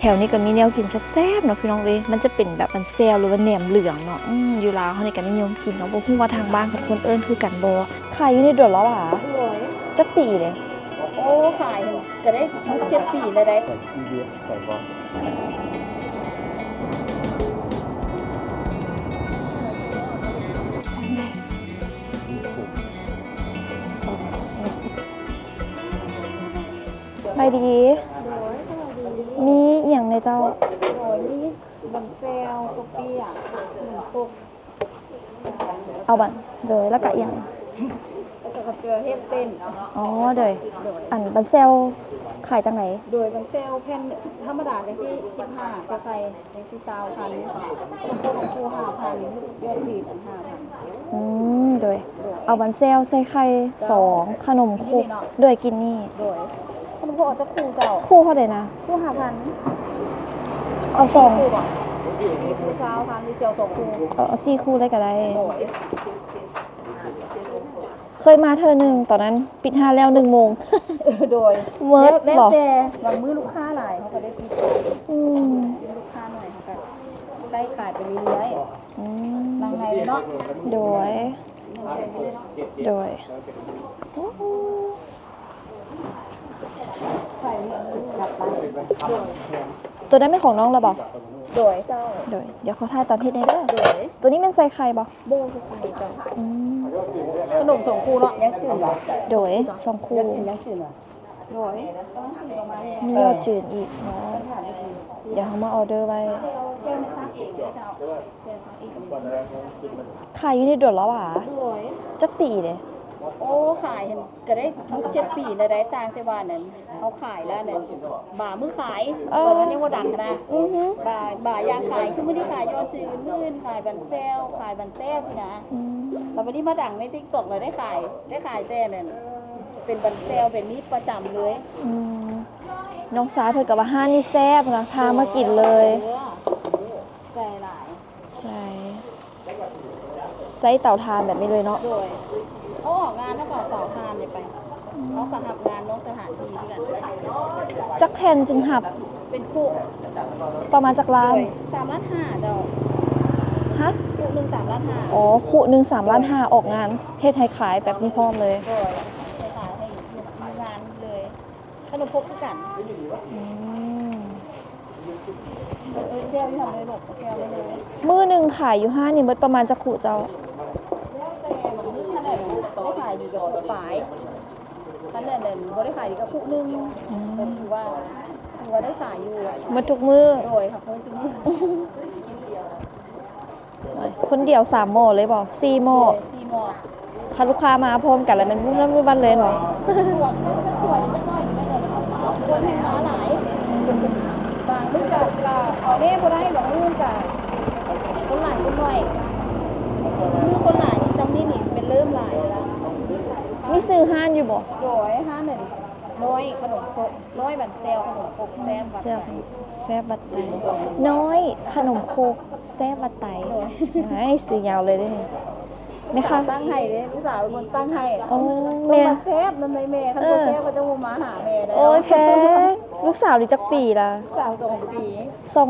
ແຖວນີ້ກໍມີແນວກິນແຊບໆເນາະພີ່ນ້ອງເອີຍ ມັນຈະເປັນແບບມັນແຊວ ຫຼືວ່າແໜມເຫຼືອງເນາະ. ອືມ ຢູ່ລາວເຮົານີ້ກໍນິຍົມກິນເນາະ ບໍ່ຮູ້ວ່າທາງບ້ານເພິ່ນເອີ້ນຄືກັນບໍ່. ຂາຍຢູ່ນີ້ດົນແລ້ວຫວາ? ໂດຍ. ຈັກປີເດ? ໂອ້ ຂາຍກໍໄດ້ຫົກເຈັດປີແລ້ວໃດ໋. ສະບາຍດີ. ໂດຍ ສະບາຍດີ. ມີອີ່ຫຍັງແດ່ເຈົ້າ? ໂດຍ ມີບັນແຊວ ເຂົ້າປຽກ ຂະໜົມຄົກ. ເອົາບັນ ໂດຍ ແລ້ວກະອີ່ຫຍັງ? ແລ້ວກະເຂົ້າເປັນເຮັດເສັ້ນ. ອໍ ໂດຍ ໂດຍ. ອັນບັນແຊວຂາຍຈັ່ງໃດ? ໂດຍ ບັນແຊວແຜ່ນທຳມະດາຈັ່ງຊີ້ ສິບຫ້າ ໃສ່ໄຂ່ ຈັ່ງຊີ້ ຊາວພັນ ຂະໜົມຄົກຂອງຄູ ຫ້າພັນ ຍອດຈີນ ອັນ ຫ້າພັນ. ອືມ ໂດຍ ໂດຍ. ເອົາບັນແຊວໃສ່ໄຂ່ ເຈົ້າ ສອງ ຂະໜົມຄົກ ໂດຍ ກິນນີ້. ໂດຍ ຂະໜົມຄົກເອົາຈັກຄູ່ເຈົ້າ? ຄູ່ເທົ່າໃດນະ? ຄູ່ຫ້າພັນ. ເອົາສອງ ສີ່ຄູ່ບໍ? ສີ່ຄູ່ ຊາວພັນ ມີແຊວສອງຄູ່. ເອີ ເອົາສີ່ຄູ່ເລີຍກໍໄດ້. ໂດຍ. ເຄີຍມາເທື່ອໜຶ່ງ ຕອນນັ້ນປິດຮ້ານແລ້ວໜຶ່ງໂມງ. ໂດຍ ເມີດ ແລ້ວແຕ່ ບາງມື້ລູກຄ້າຫຼາຍເຮົາກໍໄດ້ປິດ. ອືມ ລູກຄ້າໜ້ອຍເຮົາກໍໄດ້ຂາຍໄປເລື້ອຍໆ. ອືມ ນັ່ງໃນເລີຍເນາະ. ໂດຍ ໂດຍ. ໂຕນັ້ນແມ່ນຂອງນ້ອງລະບໍ? ໂດຍ ເຈົ້າ. ໂດຍ ດຽວຂໍຖ່າຍຕອນເຮັດແດ່ເດີ. ໂດຍ. ໂຕນີ້ແມ່ນໃສ່ໄຂ່ບໍ? ບໍ່ ບໍ່ເຂົ້າໃຈເຈົ້າ. ອືມ ຂະໜົມສອງຄູ່ເນາະ ຍັງຈືນ. ໂດຍ ສອງຄູ່ ຍັງຈືນ ຍັງຈືນຫວາ? ໂດຍ ມີຍອດຈືນອີກເນາະ. ເອີ ດຽວເຮົາມາອໍເດີໄວ້. ຂາຍຢູ່ນີ້ດົນແລ້ວຫວາ? ໂດຍ. ຈັກປີເດ? ໂອ້ ຂາຍຫັ້ນກໍໄດ້ຫົກເຈັດປີແລ້ວໃດ໋ ຕ່າງແຕ່ວ່ານັ້ນ ເຮົາຂາຍແລ້ວນັ້ນ ບາມື້ຂາຍ ເອີ ຕອນນັ້ນຍັງບໍ່ດັງຫັ້ນນະ. ອືຮຶ ບາ ບາຢາມຂາຍ ຄືມື້ນີ້ຂາຍຍອດຈືນ ມື້ອື່ນຂາຍບັນແຊວ ຂາຍບັນແຊວຊີ້ນະ. ອືມ ແລ້ວບັດນີ້ມາດັງໃນຕິກຕັອກ ແລ້ວໄດ້ຂາຍ ໄດ້ຂາຍແຕ່ນັ້ນ ເປັນບັນແຊວແບບນີ້ປະຈຳເລີຍ. ອືມ ນ້ອງຊາຍເພິ່ນກໍວ່າຮ້ານນີ້ແຊບນະ ພາມາກິນເລີຍ. ເອີ ໃຈຫຼາຍ. ໃຈ ໃຊ້ເຕົາຖ່ານແບບນີ້ເລີຍເນາະ. ໂດຍ ເຮົາອອກງານເຮົາກໍເອົາເຕົາຖ່ານນີ້ໄປ. ອືມ ເຮົາກໍຮັບງານນອກສະຖານທີ່ຄືກັນ. ຈັກແຜ່ນຈຶ່ງຮັບ? ເປັນຄຸ ປະມານຈັກລ້ານ? ໂດຍ ສາມລ້ານຫ້າເຈົ້າ. ຮະ? ຄຸໜຶ່ງສາມລ້ານຫ້າ. ອໍ ຄຸໜຶ່ງສາມລ້ານຫ້າ ອອກງານເຮັດໃຫ້ຂາຍແບບນີ້ພ້ອມເລີຍ. ໂດຍ ໃຫ້ຂາຍ ໃຫ້ມີງານເລີຍ. ຂະໜົມຄົກຄືກັນ. ອືມ ເອີ ແຈ່ວຢູ່ຫັ້ນເລີຍລູກ ແຈ່ວໄວ້ເລີຍ. ມື້ໜຶ່ງຂາຍຢູ່ຮ້ານນີ້ໝົດປະມານຈັກຄຸເຈົ້າ? ແລ້ວແຕ່ບາງມື້ຄັນແບບໄດ້ຂາຍດີກໍຄຸປາຍ ຄັນແບບບໍ່ໄດ້ຂາຍດີກໍຄຸໜຶ່ງ. ອືມ ກໍຖືວ່າ ຖືວ່າໄດ້ຂາຍຢູ່. ໝົດທຸກມື້? ໂດຍ ຫາກໝົດທຸກມື້. ຄົນດຽວສາມໝໍ້ເລີຍບໍ? ສີ່ໝໍ້. ໂດຍ ສີ່ໝໍ້. ຄັນລູກຄ້າມາພ້ອມກັນແລ້ວແມ່ນວຸ້ນວັ້ນເລີຍແມ່ນບໍ່? ສະດວກ ມັນ ມັນສວຍຈັກໜ້ອຍນີ້ແມ່ນແຫຼະ ຄົນແຮ່ງມາຫຼາຍ. ບາງມື້ກໍ ກໍເອົາແນ່ບໍ່ໄດ້ ບາງມື້ກໍຄົນຫຼາຍຄົນໜ້ອຍ. ມື້ຄົນຫຼາຍນີ້ ຊ່ຳນີ້ນີ້ເປັນເລີ່ມຫຼາຍແລ້ວ. ມີຊື່ຮ້ານຢູ່ບໍ່? ໂດຍ ຮ້ານນັ້ນ ນ້ອຍຂະໜົມຄົກ ນ້ອຍບັນແຊວຂະໜົມຄົກ ແຊບບັນໄຕ. ແຊບບັນໄຕ ນ້ອຍຂະໜົມຄົກ ແຊບບັນໄຕ. ໂອ້ຍ ຊື່ຍາວເລີຍເດ້ນີ້. ແມ່ຄ້າຕັ້ງໃຫ້ເດ້ ລູກສາວເປັນຄົນຕັ້ງໃຫ້. ໂອ້ ແມ່ ຕ້ອງມາແຊບນຳໃດແມ່ ຄັນບໍ່ແຊບເຂົາຈະບໍ່ມາຫາແມ່ໄດ້. ໂອ້ຍ ແພງ. ລູກສາວນີ້ຈັກປີລະ? ສາວສອງປີ. ສອງ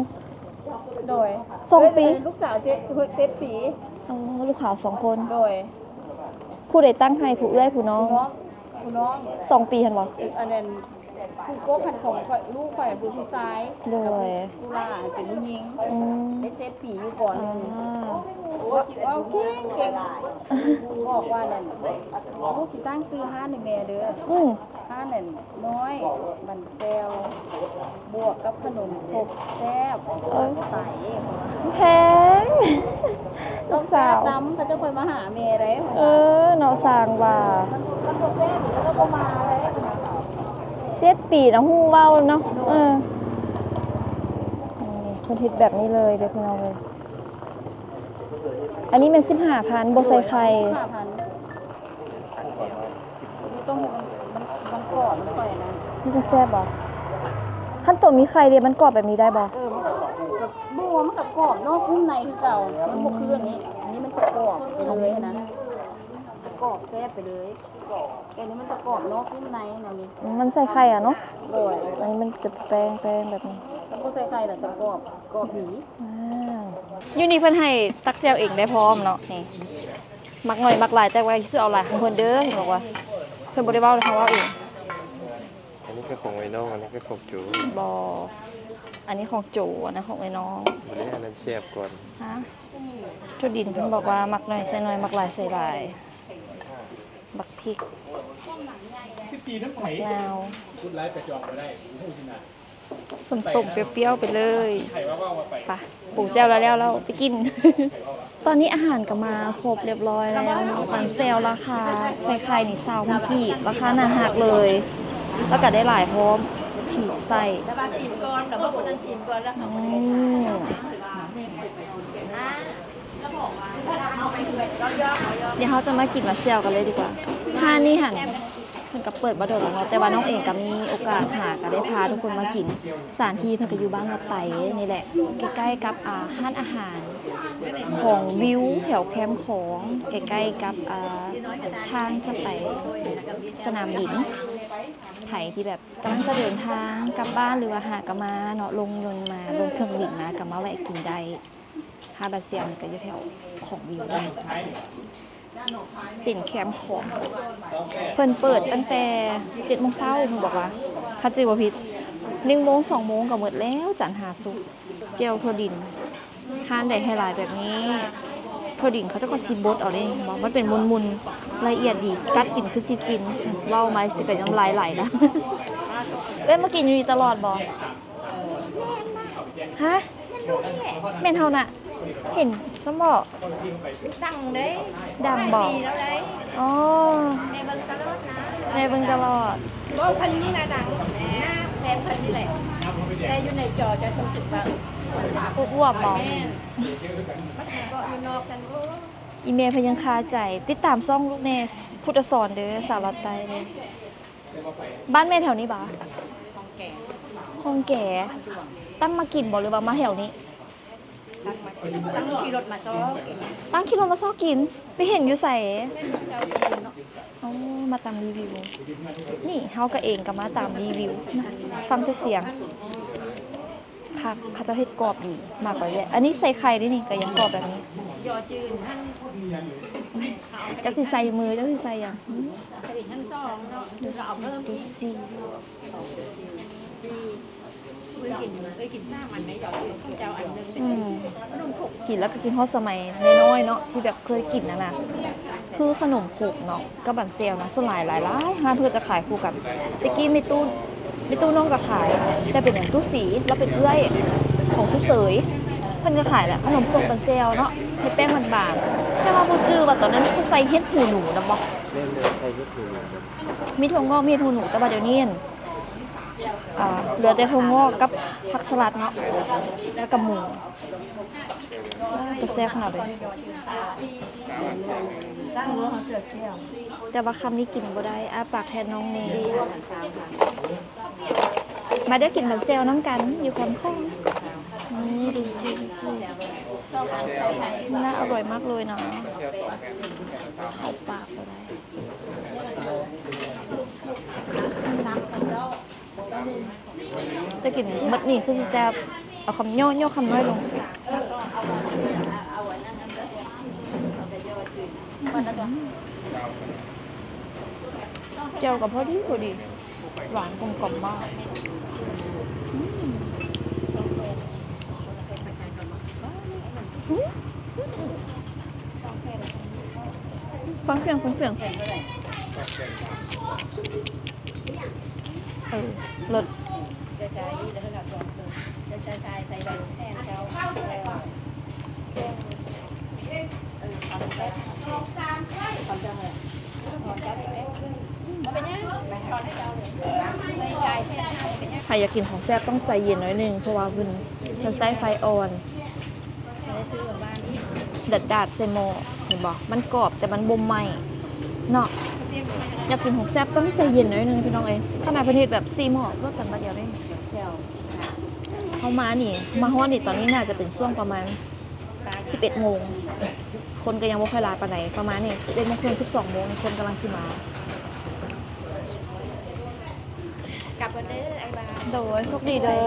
ໂດຍ ສອງປີ. ເອີຍ ລູກສາວເຈັດ ເຈັດປີ. ອໍ ລູກສາວສອງຄົນ. ໂດຍ. ຜູ້ໃດຕັ້ງໃຫ້? ຜູ້ເອື້ອຍ ຜູ້ນ້ອງ? ຜູ້ນ້ອງ ຜູ້ນ້ອງ. ສອງປີຫັ້ນບໍ່? ອັນນັ້ນ ຜູ້ກົກຫັ້ນຂອງຂ້ອຍ ລູກຂ້ອຍ ຜູ້ ຜູ້ຊາຍ. ໂດຍ. ຜູ້ຫຼ້າເປັນຜູ້ຍິງ. ອືມ ໄດ້ເຈັດປີຢູ່ ປໍໜຶ່ງ. ອາ ເວົ້າເກັ່ງໆ ບອກວ່ານັ້ນ ລູກຊິຕັ້ງຊື່ຮ້ານໃຫ້ແມ່ເດີ. ອືມ ຮ້ານນັ້ນ ນ້ອຍບັນແຊວ ບວກກັບຂະໜົມຄົກແຊບ ເອີ ໃສ ແພງ. ລູກສາວ ຕ້ອງແຊບນຳ ເຂົາຈະຄ່ອຍມາຫາແມ່ໄດ໋. ເອີ ເນາະ ສ້າງວ່າ ຄັນ ຄັນບໍ່ແຊບ ເຂົາກໍບໍ່ມາເລີຍ. ເຈັດປີນະ ຮູ້ເວົ້າເນາະ. ໂດຍ. ເອີ ນີ້ ເພິ່ນເຮັດແບບນີ້ເລີຍເດີພີ່ນ້ອງເອີຍ. ອັນນີ້ແມ່ນສິບຫ້າພັນ ບໍ່ໃສ່ໄຂ່. ສິບຫ້າພັນ. ນີ້ຕ້ອງໃຫ້ມັນ ມັນ ມັນກອບ ມັນຄ່ອຍນະ. ມັນຈະແຊບບໍ່? ຄັນໂຕມີໄຂ່ເດ ມັນກອບແບບນີ້ໄດ້ບໍ່? ເອີ ມັນກໍ ບໍ່ ມັນກໍກອບນອກນຸ່ມໃນຄືເກົ່າ. ມັນບໍ່ຄືອັນນີ້ ອັນນີ້ມັນຈະກອບໄປເລີຍຫັ້ນນະ ກອບແຊບໄປເລີຍ. ແຕ່ນີ້ມັນຈະກອບນອກນຸ່ມໃນແນວນີ້. ອືມ ມັນໃສ່ໄຂ່ອະເນາະ. ໂດຍ. ອັນນີ້ມັນຈະແປ້ງ ແປ້ງແບບນີ້. ຄັນ ບໍ່ໃສ່ໄຂ່ລະຈະກອບ ກອບດີ. ອ່າ ຢູ່ນີ້ເພິ່ນໃຫ້ຕັກແຈ່ວເອງໄດ້ພ້ອມເນາະ. ນີ້ ມັກໜ້ອຍມັກຫຼາຍ ແຕ່ວ່າຊິເອົາຫຼາຍຂອງເພິ່ນເດີ ເພິ່ນບອກວ່າ ເພິ່ນບໍ່ໄດ້ເວົ້າເລີຍ ເຮົາເວົ້າເອງ. ອັນນີ້ກໍຂອງໄອ້ນ້ອງ ອັນນັ້ນກໍຂອງໂຈ. ບໍ່ ອັນນີ້ຂອງໂຈ ອັນນັ້ນຂອງໄອ້ນ້ອງ. ບໍ່ໄດ້ ອັນນັ້ນແຊບກ່ອນ. ຮະ ຖົ່ວດິນເພິ່ນບອກວ່າ ມັກໜ້ອຍໃສ່ໜ້ອຍ ມັກຫຼາຍໃສ່ຫຼາຍ. ບັກພິກ ບັກນາວ ສົ້ມໆ ປ່ຽວໆ ໄປເລີຍ. ໄປ ປຸງແຈ່ວແລ້ວ ແລ້ວ ແລ້ວໄປກິນ. ຕອນນີ້ອາຫານກໍມາຄົບຮຽບຮ້ອຍແລ້ວເນາະ. ຕຳແຈ່ວລາຄາໃສ່ໄຂ່ນີ້ ຊາວພັນກີບ ລາຄາໜ້າຮັກເລີຍ ແລ້ວກໍໄດ້ຫຼາຍພ້ອມ ທີ່ໃສ່. ອືມ ດຽວເຮົາຈະມາກິນມາແຊວກັນເລີຍດີກວ່າ. ຮ້ານນີ້ຫັ້ນ ເພິ່ນກໍເປີດມາດົນແລ້ວເນາະ ແຕ່ວ່ານ້ອງເອງກໍມີໂອກາດຫາ ກໍໄດ້ພາທຸກຄົນມາກິນ. ສະຖານທີ່ເພິ່ນກໍຢູ່ບ້ານວັດໄຕນີ້ແຫຼະ ໃກ້ໆ ກັບ ອ່າ ຮ້ານອາຫານຂອງວິວແຖວແຄມຂອງ ໃກ້ໆ ກັບ ອ່າ ທາງຈະໄປສະໜາມບິນ. ໃຜທີ່ແບບກຳລັງຈະເດີນທາງກັບບ້ານ ຫຼືວ່າຫາກໍມາເນາະ ລົງຍົນມາ ລົງເຄື່ອງບິນມາ ກໍມາແວະກິນໄດ້. ຮ້ານບາເຊວນີ້ກໍຢູ່ແຖວຂອງວິວເດ້ ເສັ້ນແຄມຂອງ. ເພິ່ນເປີດຕັ້ງແຕ່ເຈັດໂມງເຊົ້າ ເພິ່ນບອກວ່າ ຄັນຈຳບໍ່ຜິດ ໜຶ່ງໂມງ ສອງໂມງກໍໝົດແລ້ວ ຈັນຫາສຸກ. ແຈ່ວຖົ່ວດິນ ຮ້ານໃດໃຫ້ຫຼາຍແບບນີ້ ຖົ່ວດິນເຂົາເຈົ້າກໍຊິບົດເອົາເດ້ ເຫັນບໍ່ ມັນເປັນມຸ່ນໆ ລະອຽດດີ ກັດກິນຄືຊິຟິນ. ເວົ້າມາຊິກໍນ້ຳລາຍໄຫຼລະ. ເອື້ອຍມາກິນຢູ່ນີ້ຕະຫຼອດບໍ່? ຮະ? ແມ່ນເຮົານະ ເຫັນຊັ້ນບໍ? ດັງເດ້ ດັງບໍ? ຫຼາຍປີແລ້ວເດ້. ອໍ ແມ່ເບິ່ງຕະຫຼອດນະ ແມ່ເບິ່ງຕະຫຼອດ. ບໍ່ ເພິ່ນນີ້ນະດັງ ໜ້າແຟນເພິ່ນນີ້ແຫຼະ ແຕ່ຢູ່ໃນຈໍຈະຮູ້ສຶກວ່າອວບໆບໍ? ແມ່ນ ມາເກາະຢູ່ນອກກັນ. ໂອ້ ອີ່ແມ່ເພິ່ນຍັງຄາໃຈ. ຕິດຕາມຊ່ອງລູກແນ່ ພຸດທະສອນເດີ ສາວລາວໃຕ້ເດີ. ບ້ານແມ່ແຖວນີ້ບາ? ຮ່ອງແກ ຮ່ອງແກ. ຕັ້ງມາກິນບໍ່ ຫຼືວ່າມາແຖວນີ້? ຕັ້ງມາກິນ ຕັ້ງຂີ່ລົດມາຊອກ ຕັ້ງຂີ່ລົດມາຊອກກິນ. ໄປເຫັນຢູ່ໃສ? ເຫັນເຈົ້າຢູ່ເນາະ. ອໍ ມາຕາມຣີວິວ. ນີ້ເຮົາກໍເອງກໍມາຕາມຣີວິວ ຟັງແຕ່ສຽງ. ຄັກ ເຂົາເຈົ້າເຮັດກອບດີ ມັກໄວ້ແຫຼະ. ອັນນີ້ໃສ່ໄຂ່ເດ້ນີ້ ກໍຍັງກອບແບບນີ້. ຈັກຊິໃສ່ມື ຈັກຊິໃສ່ຫຍັງ. ດູຊິ ດູຊິ. ອືມ ກິນແລ້ວກໍຄິດຮອດສະໄໝນ້ອຍໆເນາະ ທີ່ແບບເຄີຍກິນຫັ້ນນະ. ຄືຂະໜົມຄົກເນາະ ກັບບັນແຊວນະ ສ່ວນຫຼາຍຫຼາຍໆຮ້ານເພິ່ນຈະຂາຍຄູ່ກັນ. ແຕ່ກີ້ແມ່ຕູ້ ແມ່ຕູ້ນ້ອງກໍຂາຍ ແຕ່ເປັນຫຍັງຕູ້ສີ ລາວເປັນເອື້ອຍຂອງຕູ້ເສີຍ ເພິ່ນກໍຂາຍແຫຼະ ຂະໜົມຄົກບັນແຊວເນາະ ເຮັດແປ້ງບາງໆ. ແຕ່ວ່າບໍ່ຈື່ວ່າຕອນນັ້ນເພິ່ນໃສ່ເຫັດຫູໜູນຳບໍ່? ແມ່ນ ແມ່ນ ໃສ່ເຫັດຫູໜູ. ມີຖົ່ວງອກ ມີເຫັດຫູໜູ ແຕ່ວ່າດຽວນີ້ ອ່າ ເຫຼືອແຕ່ຖົ່ວງອກກັບຜັກສະຫຼັດເນາະ ແລ້ວກໍໝູ. ເອີ ແຕ່ແຊບຂະໜາດເລີຍ. ແຕ່ວ່າຄຳນີ້ກິນບໍ່ໄດ້ ອ້າປາກແທນນ້ອງແນ່. ມາເດີ ກິນບັນແຊວນຳກັນ ຢູ່ແຄມຂອງ. ນີ້ ດູຊິ ໜ້າອະຮ່ອຍມາກເລີຍນະ ເຂົ້າປາກບໍ່ໄດ້. ແຕ່ກິນໝົດນີ້ຄືຊິແຊບ. ເອົາຄຳ ຍໍ້ ຍໍ້ຄຳນ້ອຍລົງ. ແຈ່ວກໍພໍດີ ພໍດີ ຫວານກົມກ່ອມມາກ. ອືມ ຟັງສຽງ ຟັງສຽງ. ເອີ ເລີດ. ໃຜຢາກກິນຂອງແຊບຕ້ອງໃຈເຢັນໜ້ອຍໜຶ່ງ ເພາະວ່າເພິ່ນ ເພິ່ນໃຊ້ໄຟອ່ອນ. ດາດໆ ໃສ່ໝໍ້ ເຫັນບໍ່? ມັນກອບ ແຕ່ມັນບໍ່ໄໝ້ເນາະ. ຢາກກິນຂອງແຊບຕ້ອງໃຈເຢັນໜ້ອຍໜຶ່ງ ພີ່ນ້ອງເອີຍ. ຂະໜາດເພິ່ນເຮັດແບບສີ່ໝໍ້ ລວມກັນບາດດຽວເດ້. ເຮົາມານີ້ ມາຮອດນີ້ ຕອນນີ້ໜ້າຈະເປັນຊ່ວງປະມານສິບເອັດໂມງ ຄົນກໍຍັງບໍ່ຄ່ອຍຫຼາຍປານໃດ. ປະມານນີ້ ສິບເອັດໂມງເຄິ່ງ ສິບສອງໂມງ ຄົນກຳລັງຊິມາ. ກັບກ່ອນເດີ ອ້າຍບາຍ. ໂດຍ ໂຊກດີເດີ.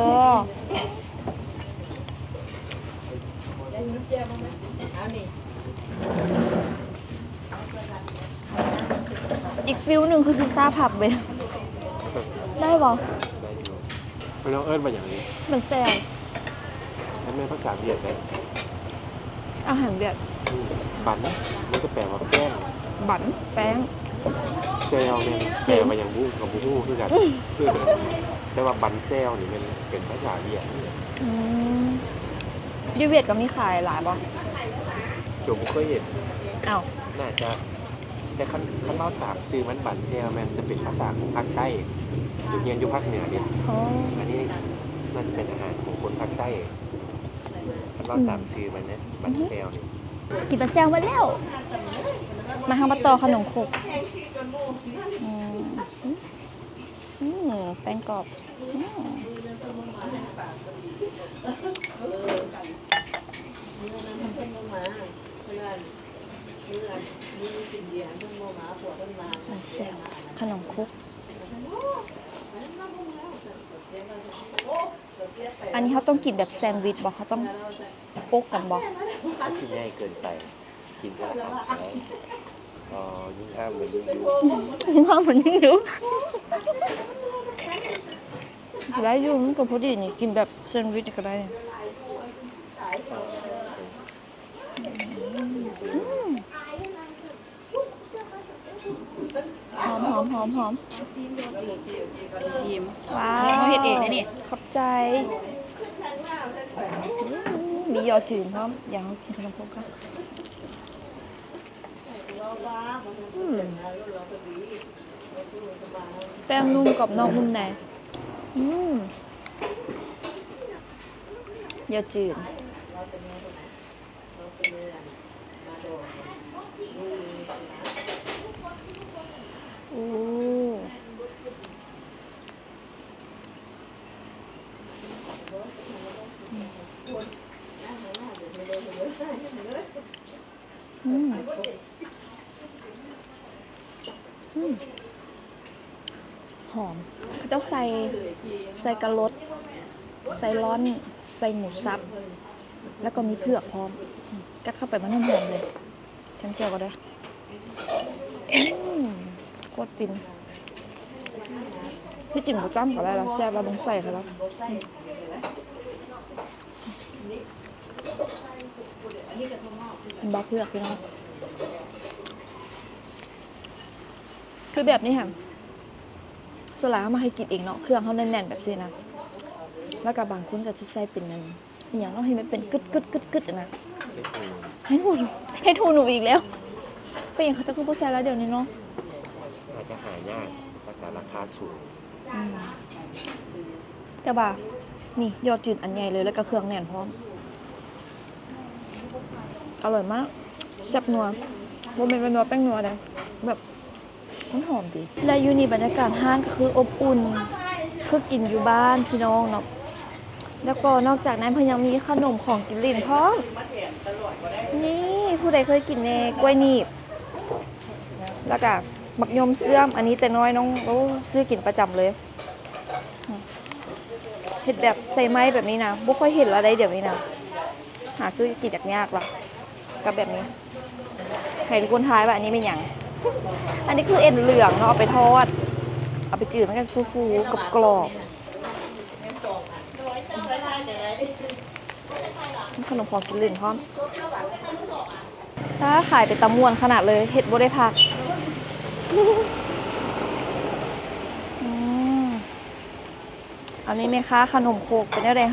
ອີກຟີວໜຶ່ງຄືພິຊຊາພັບເວີຍ ໄດ້ບໍ່? ໄດ້ຢູ່. ເພິ່ນເອີ້ນວ່າຫຍັງນີ້? ບັນແຊວ. ມັນແມ່ນພາສາຫວຽດເດ້. ອາຫານຫວຽດ. ອືມ ບັນ ມັນກໍແປວ່າແປ້ງ. ບັນ ແປ້ງ. ແຊວແມ່ນແປວ່າຫຍັງບຸ ກໍບໍ່ຮູ້ຄືກັນ. ອືມ ແຕ່ວ່າບັນແຊວນີ້ແມ່ນເປັນພາສາຫວຽດ. ອືມ ຢູ່ຫວຽດກໍມີຂາຍຫຼາຍບໍ່? ໂຈບໍ່ເຄີຍເຫັນ. ອ້າວ ໜ້າຈະ ແຕ່ຄັນ ຄັນເວົ້າຕາມຊື່ມັນ ບັນແຊວ ແມ່ນຈະເປັນພາສາຂອງພາກໃຕ້ ຢູ່ ຮຽນຢູ່ພາກເໜືອເດ້. ອໍ ອັນນີ້ໜ້າຈະເປັນອາຫານຂອງຄົນພາກໃຕ້ ຄັນເວົ້າຕາມຊື່ມັນເດ້ ບັນແຊວນີ້. ອືຮຶ ກິນບັນແຊວໝົດແລ້ວ ມາ ເຮົາມາຕໍ່ຂະໜົມຄົກ. ອືມ ອືມ ແປ້ງກອບ. ອືມ ແຊບ ຂະໜົມຄົກ. ອັນນີ້ເຮົາຕ້ອງກິນແບບແຊນວິດບໍ່? ເຮົາຕ້ອງປົກກັນບໍ່? ມັນຊິໃຫຍ່ເກີນໄປ ກິນເທື່ອລະຄຳ. ອໍ ຍິ່ງຫ້າມມັນຍິ່ງຢູ່ ຍິ່ງຫ້າມມັນຍິ່ງຢູ່. ໄດ້ຢູ່ ມັນກໍພໍດີນີ້ ກິນແບບແຊນວິດກໍໄດ້. ອືມ ຫອມໆໆໆ ຊີມ. ວ້າວ ເຮົາເຮັດເອງເດ້ນີ້. ຂອບໃຈ. ອືມ ມີຢໍຈືນພ້ອມ. ດຽວເຮົາກິນຂະໜົມຄົກກ່ອນ. ອືມ ແປ້ງນຸ້ມ ກອບນອກນຸ້ມໃນ. ອືມ ຢໍຈືນ. ໂອ້ ອືມ ອືມ ຫອມ. ເຂົາເຈົ້າໃສ່ ໃສ່ກະລົດ ໃສ່ລ່ອນ ໃສ່ໝູສັບ ແລ້ວກໍມີເຜືອກພ້ອມ. ອືມ ກັດເຂົ້າໄປມັນຫອມໆເລີຍ. ແຖມແຈ່ວກໍໄດ້. ອືມ ໂຄດຟິນ. ທີ່ຈິງບໍ່ຈ້ຳກໍໄດ້ລະ ແຊບລະ ບໍ່ຕ້ອງໃສ່ກໍໄດ້. ອືມ ເຫັນບໍ່ ເຜືອກພີ່ນ້ອງ ຄືແບບນີ້ຫັ້ນ ສ່ວນຫຼາຍເຮົາມັກເຮັດກິນເອງເນາະ ເຄື່ອງເຮົາແໜ້ນໆແບບຊີ້ນະ ແລ້ວກໍບາງຄົນກໍຊິໃສ່ເປັນອັນ ອີ່ຫຍັງເນາະ ທີ່ມັນເປັນກຶດໆໆໆຫັ້ນນະ. ເຫັດຫູໜູ ເຫັດຫູໜູອີກແລ້ວ. ເປັນຫຍັງເຂົາເຈົ້າຄືບໍ່ໃສ່ລະດຽວນີ້ເນາະ? ອາດຈະຫາຍາກ ແລ້ວກໍລາຄາສູງ. ອືມ ແຕ່ວ່ານີ້ ຢໍຈືນອັນໃຫຍ່ເລີຍ ແລ້ວກໍເຄື່ອງແໜ້ນພ້ອມ. ອະລ່ອຍມາກ ແຊບນົວ ບໍ່ແມ່ນວ່ານົວແປ້ງນົວໃດ ແບບ ມັນຫອມດີ. ແລະຢູ່ນີ້ບັນຍາກາດຮ້ານກໍຄືອົບອຸ່ນ ຄືກິນຢູ່ບ້ານພີ່ນ້ອງເນາະ. ແລ້ວກໍນອກຈາກນັ້ນເພິ່ນຍັງມີຂະໜົມຂອງກິນຫຼິ້ນພ້ອມ. ນີ້ ຜູ້ໃດເຄີຍກິນແດ່ ກ້ວຍໜີບ ແລ້ວກະໝາກຍົມເຊື່ອມ. ອັນນີ້ແຕ່ນ້ອຍນ້ອງ ໂອ້ ຊື້ກິນປະຈຳເລີຍ. ເຮັດແບບໃສ່ໄມ້ແບບນີ້ນະ ບໍ່ຄ່ອຍເຫັນລະໄດ໋ດຽວນີ້ນະ ຫາຊື້ກິນຍາກໆລະ ກັບແບບນີ້. ໃຫ້ທຸກຄົນທາຍວ່າອັນນີ້ແມ່ນຫຍັງ? ອັນນີ້ຄືເອັນເຫຼືອງເນາະ ເອົາໄປທອດ ເອົາໄປຈືນ ມັນກໍຟູໆ ກອບໆ. ຂະໜົມຂອງກິນຫຼິ້ນພ້ອມ. ຕາ ຂາຍເປັນຕາມ່ວນຂະໜາດເລີຍ ເຮັດບໍ່ໄດ້ພັກ. ອືມ ອັນນີ້ແມ່ຄ້າຂະໜົມຄົກເປັນແນວໃດ?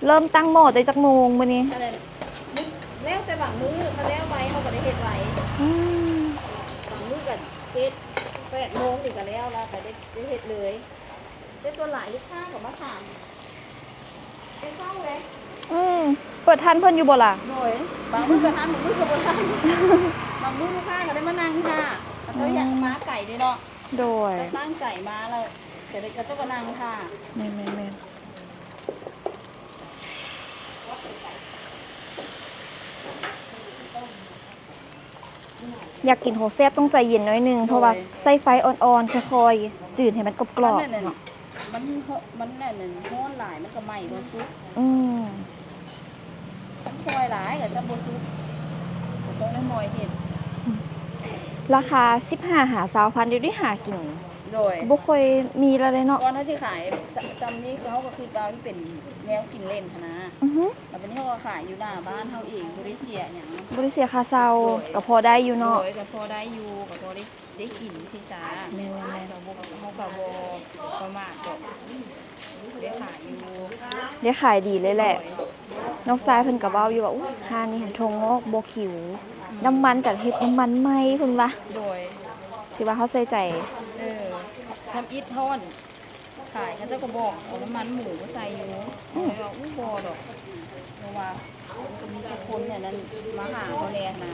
ເລີ່ມຕັ້ງໝໍ້ແຕ່ຈັກໂມງມື້ນີ້? ອັນນັ້ນ ແລ້ວແຕ່ບາງມື້ ຄັນແລ້ວໄວເຮົາກໍໄດ້ເຮັດໄວ. ອືມ ບາງມື້ກໍເຈັດ ແປດໂມງນີ້ກໍແລ້ວລະ ກໍໄດ້ ໄດ້ເຮັດເລີຍ. ແຕ່ສ່ວນຫຼາຍລູກຄ້າກໍມາຖາມ ແຕ່ເຊົ້າເດ້. ອືມ ເປີດທັນເພິ່ນຢູ່ບໍ່ລະ? ໂດຍ ບາງມື້ກໍທັນ ບາງມື້ກໍບໍ່ທັນ. ບາງມື້ລູກຄ້າກໍໄດ້ມານັ່ງຖ້າ ເຂົາເຈົ້າ ອືມ ຢາກມາໄກເດ້ເນາະ. ໂດຍ ກໍຕັ້ງໃຈມາແລ້ວ ກໍໄດ້ ເຂົາເຈົ້າກໍນັ່ງຖ້າ. ແມ່ນໆໆ. ຢາກກິນຂອງແຊບຕ້ອງໃຈເຢັນໜ້ອຍໜຶ່ງ ໂດຍ ເພາະວ່າໃຊ້ໄຟອ່ອນໆ ຄ່ອຍໆ ຈືນໃຫ້ມັນກອບໆ ມັນອັນນັ້ນ ເນາະ ມັນ ມັນອັນນັ້ນ ຮ້ອນຫຼາຍມັນກໍໄໝ້ບໍ່ສຸກ. ອືມ ມອຍຫຼາຍກໍຈະບໍ່ສຸກ ກໍຕ້ອງໄດ້ມອຍເຮັດ. ລາຄາສິບຫ້າຫາຊາວພັນ ດຽວນີ້ຫາກິນ ໂດຍ ບໍ່ຄ່ອຍມີແລ້ວເດ້ເນາະ. ກ່ອນເຮົາຊິຂາຍ ຊ- ຊ່ຳນີ້ຄືເຮົາກໍຄິດວ່າມັນເປັນແນວກິນເລ່ນຫັ້ນນະ. ອືຮຶ ແລ້ວບັດນີ້ເຮົາກໍຂາຍຢູ່ໜ້າບ້ານເຮົາເອງ ບໍ່ໄດ້ເສຍຫຍັງ ບໍ່ໄດ້ເສຍຄ່າເຊົ່າ. ໂດຍ ກໍພໍໄດ້ຢູ່ເນາະ. ໂດຍ ກໍພໍໄດ້ຢູ່ ກໍພໍໄດ້ ໄດ້ກິນຊີ້ຊະ. ແມ່ນໆໆ ເຮົາກໍບໍ່ປະໝາດດອກ ໄດ້ຂາຍຢູ່ ໄດ້ຂາຍດີເລີຍແຫຼະ. ໂດຍ ນ້ອງຊາຍເພິ່ນກໍເວົ້າຢູ່ວ່າ ໂອ້ຍ ຮ້ານນີ້ຫັ້ນຖົ່ວງອກບໍ່ຂິວ ອືມ ນ້ຳມັນກໍເຮັດນ້ຳມັນໃໝ່ເພິ່ນວ່າ. ໂດຍ ຖືວ່າເຮົາໃສ່ໃຈ. ເອີ ທຳອິດຮ້ອນ ຂາຍ ເຂົາເຈົ້າກໍບອກເອົານ້ຳມັນໝູມາໃສ່ຢູ່. ອືມ ຂ້ອຍວ່າ ອຸ້ຍ ບໍ່ດອກ ເພາະວ່າ ກໍມີແຕ່ຄົນອັນນັ້ນມາຫາເຮົາແດ່ນະ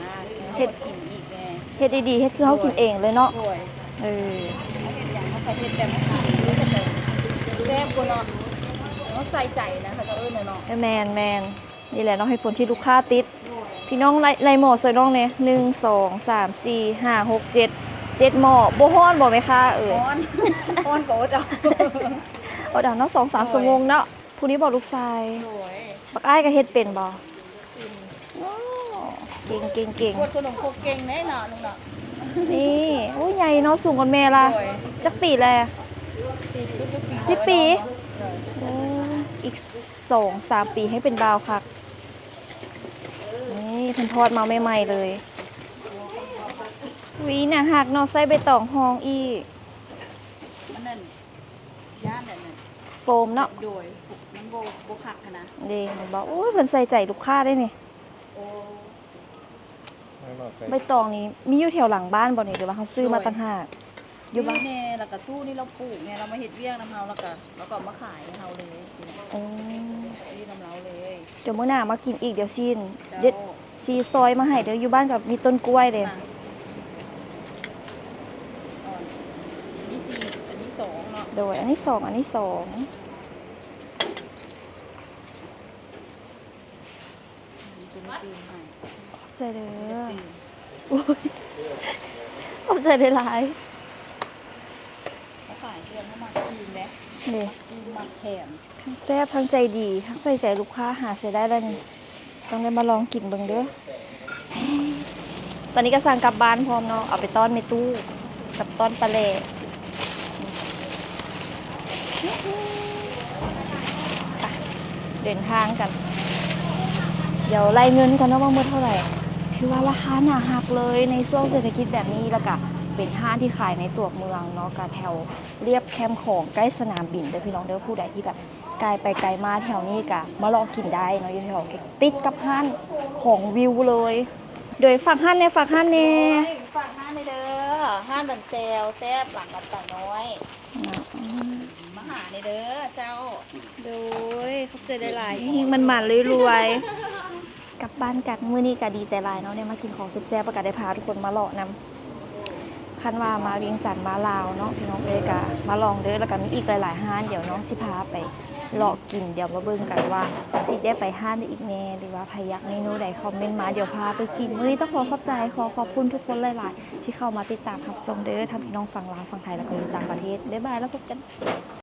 ເຮັດ ເຮົາກໍກິນອີກແດ່. ເຮັດດີໆ ເຮັດຄືເຮົາກິນເອງເລີຍເນາະ. ໂດຍ ເອີ ເຮົາເຮັດຫຍັງເຮົາກໍເຮັດແບບກິນ ມັນກໍຈະແຊບກວ່າເນາະ ເຮົາໃສ່ໃຈນະ ເຂົາເຈົ້າເອີ້ນນະເນາະ. ເອີ ແມ່ນໆ ນີ້ແຫຼະເນາະ ເຫດຜົນທີ່ລູກຄ້າຕິດ. ໂດຍ ພີ່ນ້ອງ ໄລ່ ໄລ່ໝໍ້ຊ່ວຍນ້ອງແດ່ ໜຶ່ງ ສອງ ສາມ ສີ່ ຫ້າ ຫົກ ເຈັດ ເຈັດໝໍ້. ບໍ່ຮ້ອນບໍ່ແມ່ຄ້າເອີຍ? ຮ້ອນ ຮ້ອນກໍອົດເອົາ ອົດເອົາເນາະ ສອງສາມ ໂດຍ ຊົ່ວໂມງເນາະ. ຜູ້ນີ້ບໍ່ລູກຊາຍ? ໂດຍ ບັກອ້າຍກໍເຮັດເປັນບໍ່? ເປັນ. ໂອ້ ເກັ່ງໆໆ ກວດຂະໜົມຄົກເກັ່ງເດ້ເນາະ ລຸງເນາະ. ນີ້ ໂອ້ ໃຫຍ່ເນາະ ສູງກວ່າແມ່ລະ. ໂດຍ ຈັກປີແລ້ວ? ສິບປີ ໂອ້ ອີກສອງສາມປີໃຫ້ເປັນບ່າວຄັກ. ນີ້ເພິ່ນທອດມາໃໝ່ໆເລີຍ. ອຸ້ຍ ໜ້າຮັກເນາະ ໃສ່ໃບຕອງຮອງອີກ. ມັນນັ້ນ ຢ້ານອັນນັ້ນ ໂຟມເນາະ. ໂດຍ ມັນບໍ່ ບໍ່ຄັກຫັ້ນນະ. ເດ້ ເຫັນບໍ່? ໂອ້ຍ ເພິ່ນໃສ່ໃຈລູກຄ້າເດ້ນີ້. ໂອ້ ໃບຕອງນີ້ມີຢູ່ແຖວຫຼັງບ້ານບໍ່ນີ້ ຫຼືວ່າເຮົາຊື້ມາຕ່າງຫາກ? ໂດຍ ຢູ່ບ້ານ ຊື້ແດ່ ແລ້ວກໍຕູ້ນີ້ລາວປູກແດ່ ລາວມາເຮັດວຽກນຳເຮົາ ແລ້ວກໍ ລາວກໍເອົາມາຂາຍໃຫ້ເຮົາເລີຍຊີ້ນະ. ໂອ້ ຊື້ນຳລາວເລີຍ. ດຽວມື້ໜ້າມາກິນອີກ ດຽວຊີ້ນ ເຈົ້າ ຊິຊອຍມາໃຫ້ເດີ້. ຢູ່ບ້ານກໍມີຕົ້ນກ້ວຍເດ້. ອັນນີ້ສີ່ ອັນນີ້ສອງເນາະ. ໂດຍ ອັນນີ້ສອງ ອັນນີ້ສອງ. ມີຕົວນີ້ຕື່ມໃຫ້. ຂອບໃຈເດີ້. ໂອ້ຍ ຂອບໃຈຫຼາຍໆ. ເຂົາຂາຍເຄື່ອງ ເຂົາມັກອີ່ມເດ້. ນີ້ ອີ່ມມັກແຖມ. ທັງແຊບ ທັງໃຈດີ ທັງໃສ່ໃຈລູກຄ້າ ຫາໃຊ້ໄດ້ແລ້ວນີ້ ຕ້ອງໄດ້ມາລອງກິນເບິ່ງເດີ້. ຕອນນີ້ກໍສັ່ງກັບບ້ານພ້ອມເນາະ ເອົາໄປຕ້ອນແມ່ຕູ້ ກັບຕ້ອນປາແຫຼ. ໄປ ເດີນທາງກັນ. ດຽວໄລ່ເງິນກ່ອນເນາະວ່າໝົດເທົ່າໃດ. ຖືວ່າລາຄາໜ້າຮັກເລີຍໃນຊ່ວງເສດຖະກິດແບບນີ້ ແລ້ວກະເປັນຮ້ານທີ່ຂາຍໃນຕົວເມືອງເນາະ ກະແຖວລຽບແຄມຂອງໃກ້ສະໜາມບິນເດີ້ພີ່ນ້ອງເດີ້. ຜູ້ໃດທີ່ແບບກາຍໄປກາຍມາແຖວນີ້ກະມາເລາະກິນໄດ້ເນາະ ຢູ່ແຖວຕິດກັບຮ້ານຂອງວິວເລີຍ. ໂດຍ ຝາກຮ້ານແດ່ ຝາກຮ້ານແດ່. ໂດຍ ຝາກຮ້ານແດ່ເດີ້ ຮ້ານບັນແຊວແຊບ ຫຼັງວັດຕານ້ອຍ. ອືມ ມາຫາແດ່ເດີ້ເຈົ້າ. ໂດຍ ຂອບໃຈຫຼາຍໆ ເຮັງໆ ໝານໆ ລວຍໆ. ກັບບ້ານກັນ ມື້ນີ້ກະດີໃຈຫຼາຍເນາະ ໄດ້ມາກິນຂອງແຊບໆ ແລ້ວກະໄດ້ພາທຸກຄົນມາເລາະນຳ. ຄັນວ່າມາວຽງຈັນ ມາລາວເນາະ ພີ່ນ້ອງເອີຍ ກະມາລອງເດີ້. ແລ້ວກະມີອີກຫຼາຍໆຮ້ານ ດຽວນ້ອງຊິພາໄປເລາະກິນ. ດຽວມາເບິ່ງກັນວ່າຊິໄດ້ໄປຮ້ານໃດອີກແດ່ ຫຼືວ່າໃຜຢາກເມນູໃດ ຄອມເມັນມາ ດຽວພາໄປກິນ. ມື້ນີ້ຕ້ອງຂໍຂອບໃຈ ຂໍຂອບຄຸນທຸກຄົນຫຼາຍໆ ທີ່ເຂົ້າມາຕິດຕາມຮັບຊົມເດີ້ ທັງພີ່ນ້ອງຝັ່ງລາວ ຝັ່ງໄທ ແລ້ວກໍຢູ່ຕ່າງປະເທດ. ບາຍບາຍ ແລ້ວພົບກັນ.